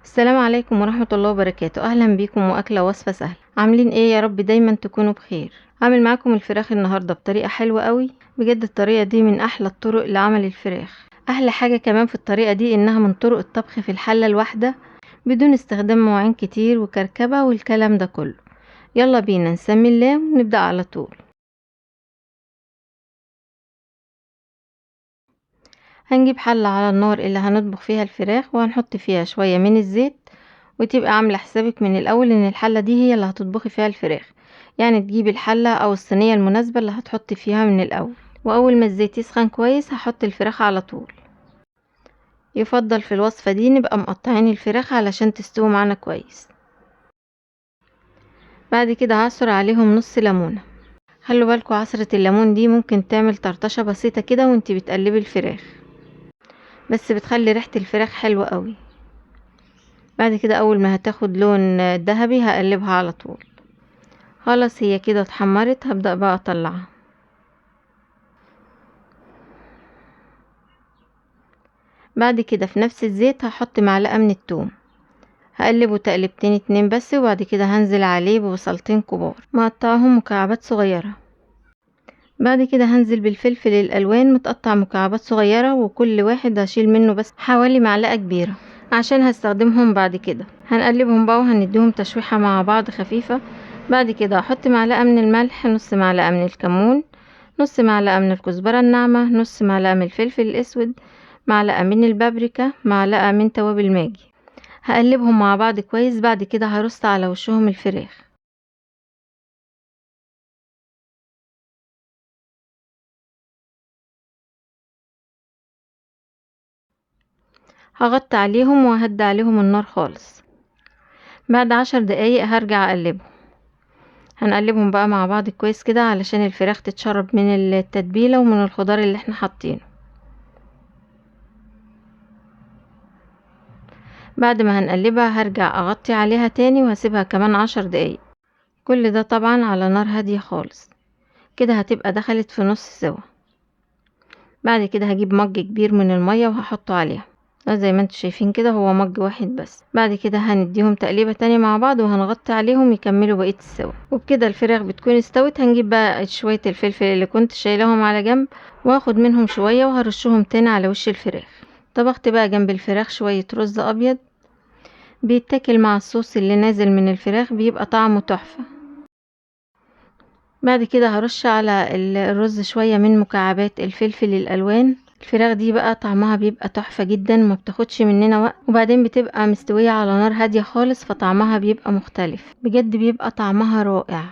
السلام عليكم ورحمة الله وبركاته. اهلا بيكم واكلة وصفة سهلة. عاملين ايه؟ يا رب دايما تكونوا بخير. عامل معاكم الفراخ النهاردة بطريقة حلوة قوي بجد. الطريقة دي من احلى الطرق لعمل الفراخ. احلى حاجة كمان في الطريقة دي انها من طرق الطبخ في الحلة الواحدة بدون استخدام مواعين كتير وكركبة والكلام ده كله. يلا بينا نسمي الله ونبدأ على طول. هنجيب حلة على النار اللي هنطبخ فيها الفراخ، وهنحط فيها شوية من الزيت، وتبقى عاملة حسابك من الأول إن الحلة دي هي اللي هتطبخي فيها الفراخ، يعني تجيبي الحلة أو الصينية المناسبة اللي هتحطي فيها من الأول. وأول ما الزيت يسخن كويس هحط الفراخ على طول. يفضل في الوصفة دي نبقى مقطعين الفراخ علشان تستوي معانا كويس. بعد كده هعصر عليهم نص ليمونة. خلوا بالكوا عصرة الليمون دي ممكن تعمل طرطشة بسيطة كده وانتي بتقلبي الفراخ، بس بتخلي ريحة الفراخ حلوة قوي. بعد كده اول ما هتاخد لون ذهبي هقلبها على طول. خلاص هي كده اتحمرت، هبدأ بقى اطلعها. بعد كده في نفس الزيت هحط معلقة من التوم، هقلبه تقلبتين اتنين بس، وبعد كده هنزل عليه ببصلتين كبار مقطعهم مكعبات صغيرة. بعد كده هنزل بالفلفل الالوان متقطع مكعبات صغيرة، وكل واحد هشيل منه بس حوالي معلقة كبيرة عشان هستخدمهم بعد كده. هنقلبهم بقى وهنديهم تشويحة مع بعض خفيفة. بعد كده هحط معلقة من الملح، نص معلقة من الكمون، نص معلقة من الكزبرة الناعمة، نص معلقة من الفلفل الاسود، معلقة من البابريكا، معلقة من توابل ماجي. هقلبهم مع بعض كويس. بعد كده هرص على وشهم الفراخ. هغطي عليهم وهدي عليهم النار خالص. بعد 10 دقايق هرجع اقلبهم. هنقلبهم بقى مع بعض كويس كده علشان الفراخ تتشرب من التتبيلة ومن الخضار اللي احنا حاطينه. بعد ما هنقلبها هرجع اغطي عليها تاني وهسيبها كمان 10 دقايق. كل ده طبعا على نار هادية خالص كده، هتبقى دخلت في نص سوا. بعد كده هجيب مج كبير من المية وهحطه عليها زي ما انتم شايفين كده، هو مج واحد بس. بعد كده هنديهم تقليبة تانية مع بعض وهنغطي عليهم يكملوا بقية السوا. وبكده الفراخ بتكون استوت. هنجيب بقى شوية الفلفل اللي كنت شايلاهم على جنب واخد منهم شوية وهرشهم تاني على وش الفراخ. طبخت بقى جنب الفراخ شوية رز ابيض بيتاكل مع الصوص اللي نازل من الفراخ، بيبقى طعمه تحفة. بعد كده هرش على الرز شوية من مكعبات الفلفل الالوان. الفراخ دي بقى طعمها بيبقى تحفة جدا، ما بتاخدش مننا وقت، وبعدين بتبقى مستوية على نار هادية خالص، فطعمها بيبقى مختلف بجد، بيبقى طعمها رائع.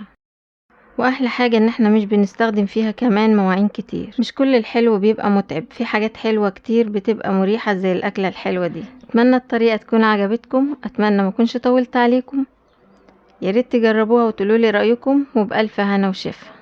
واحلى حاجة ان احنا مش بنستخدم فيها كمان مواعين كتير. مش كل الحلو بيبقى متعب، في حاجات حلوة كتير بتبقى مريحة زي الاكلة الحلوة دي. اتمنى الطريقة تكون عجبتكم، اتمنى ما اكونش طولت عليكم. يا ريت تجربوها وتقولولي رأيكم، وبألف هنا وشفا.